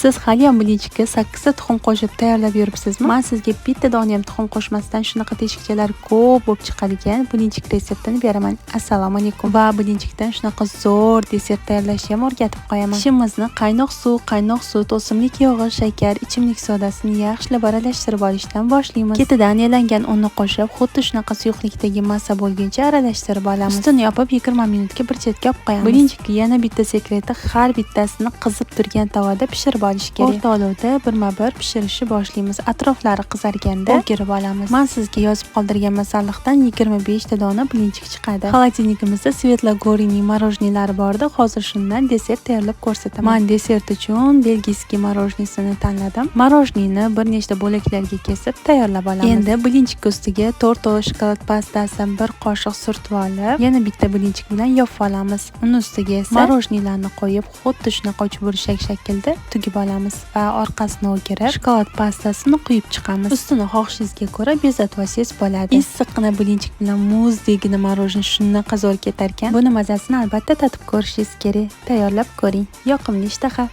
Siz haliyam блинчик ka sakkizta tuxum qo'shib tayyorlab yuribsizmi? Man sizga bitta dona ham tuxum qo'shmasdan shunaqa teshikchalar ko'p bo'lib chiqadigan блинчик retseptini beraman. Assalomu alaykum. Va блинчик dan shunaqa zo'r desert tayyorlashni ham o'rgatib qo'yaman. Ishimizni qaynoq suv, qaynoq sut, o'simlik yog'i, shakar, ichimlik sodasini yaxshilab aralashtirib olishdan boshlaymiz. Ketidan elangan unni qo'shib, xuddi shunaqa suyuqlikdagi massa bo'lguncha aralashtirib olamiz. Ustini yopib, 20 minutga bir chetga olib qo'yamiz. Блинчик ni yana bitta sekreti: har bittasini qizib turgan tovada pishirib olish kerak. O'rta olovda birma-bir pishirishni boshlaymiz. Atroflari qizarganda o'girib olamiz. Man sizga yozib qoldirgan masalliqdan 25 ta dona блинчик chiqadi. Холодильник imizda Светлогорье ning мороженое lari bor edi. Hozir shundan desert tayyorlab ko'rsataman. Man desert uchun бельгийский мороженое sini tanladim. Мороженое ni bir nechta bo'laklarga kesib tayyorlab olamiz. Endi блинчик ustiga to'rtta shokolad pastasini bir qoshiq surtib olib, yana bitta блинчик bilan yopib olamiz. Uni ustiga esa мороженое larni qo'yib, xuddi shunaqa uchburchak shaklda tugib olamiz va orqasini o'girib, shokolad pastasini quyib chiqamiz. Ustini xohishingizga ko'ra bezatib olsangiz bo'ladi. Issiqqina блинчик bilan muzdekgina мороженое shunaqa zo'r ketar ekan. Buni mazasini albatta tatib ko'rishingiz kerak. Tayyorlab ko'ring. Yoqimli ishtaha.